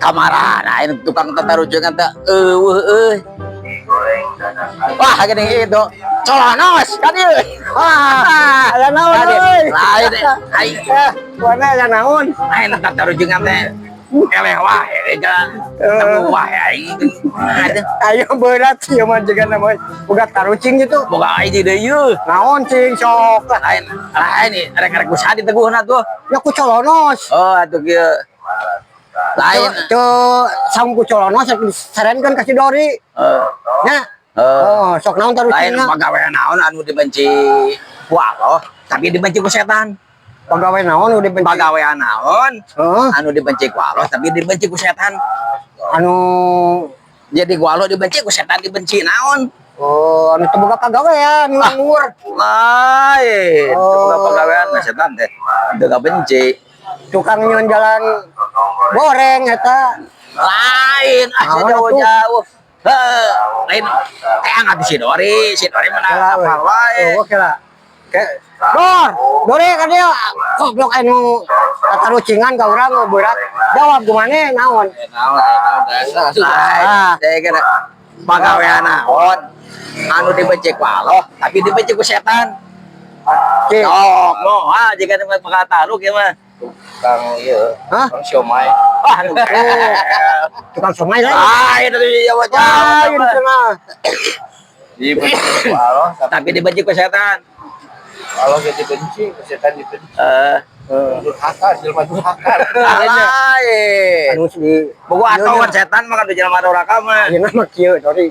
Kamarana ini tukang tatarucingan teh euweuh euy. Wah, gini itu. Colonos kan ieu. Wah, aya naon euy? Lain ai Eh, warna aya naon? Lain tatarucingan teh. Eleh wae jalan. Temu wae aing. Aduh, Ayo berat sih mah jiga nama boga tarucing gitu. Boga aing di deui. Naon cing sok lah. Lain lain rek-rek usaha diteguhna tuh. Ya ku colonos. Oh, atuh kieu. Lain. Teu saung ku colonos disarankeun ka si Dori. Eh, Nya. eh. Oh, sok naon Lain tarucingna? Pagawean naon anu dibenci ku Allah, tapi dibenci ku setan? Pagawe naon udah dibenci? Pagawean naon Heeh. anu dibenci ku Allah, tapi dibenci ku setan? Anu Jadi ku Allah dibenci, ku setan dibenci, naon? Oh, anu teu boga pagawean, nganggur. Lain. Oh. Teu boga pagawean mah setan teh teu benci. Tukang nyieun jalan goreng eta. Lain ah. Naon atuh? Jauh-jauh. Heuh, lain eh angkat si Dori, si Dori mana Kela, we. apal wae. Oh, oke lah. Dor, Dori kan dia goblok anu tatarucingan ka urang berat. Jawab gimana naon? Naon naon lain. Ah. Saya kira pagawean naon anu dibenci ku Allah, tapi dibenci ku setan? Cing. Oh, mau ah jika tempat bakal taluk ya mah. Tukang iya, Hah? tukang siomay. Wah, anu Tukang somai lah. Ah, itu ya Ah, wajah. ini tengah. Dibenci ku Allah, tapi Tapi dibenci ku setan. Allah ge dibenci, ku setan dibenci. Eh, Durhaka, jelema durhaka. lain. Anu di Bogo atuh setan mah kan di jelema durhaka mah. Ayeuna mah kieu, Dori.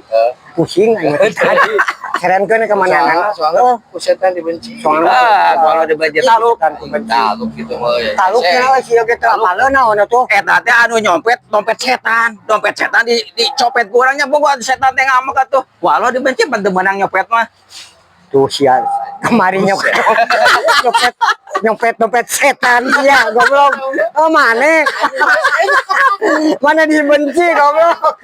Pusing aing mah tadi. Serenkeun ka mana? Soalnya, soalnya ku setan dibenci. Soalnya Ah, kalau dibenci taluk. Setan ku benci. Taluk gitu mah ya. Taluk nya we sia ge teu apaleun naon atuh. Eta teh anu nyopet, dompet setan. Dompet setan di dicopet ku urangnya, bogo setan teh ngamek atuh. Walau dibenci pan teu meunang nyopet mah. Tuh sia kemari nyopet nyopet nyopet dompet setan sia goblok. Oh, mana? Mana dibenci goblok.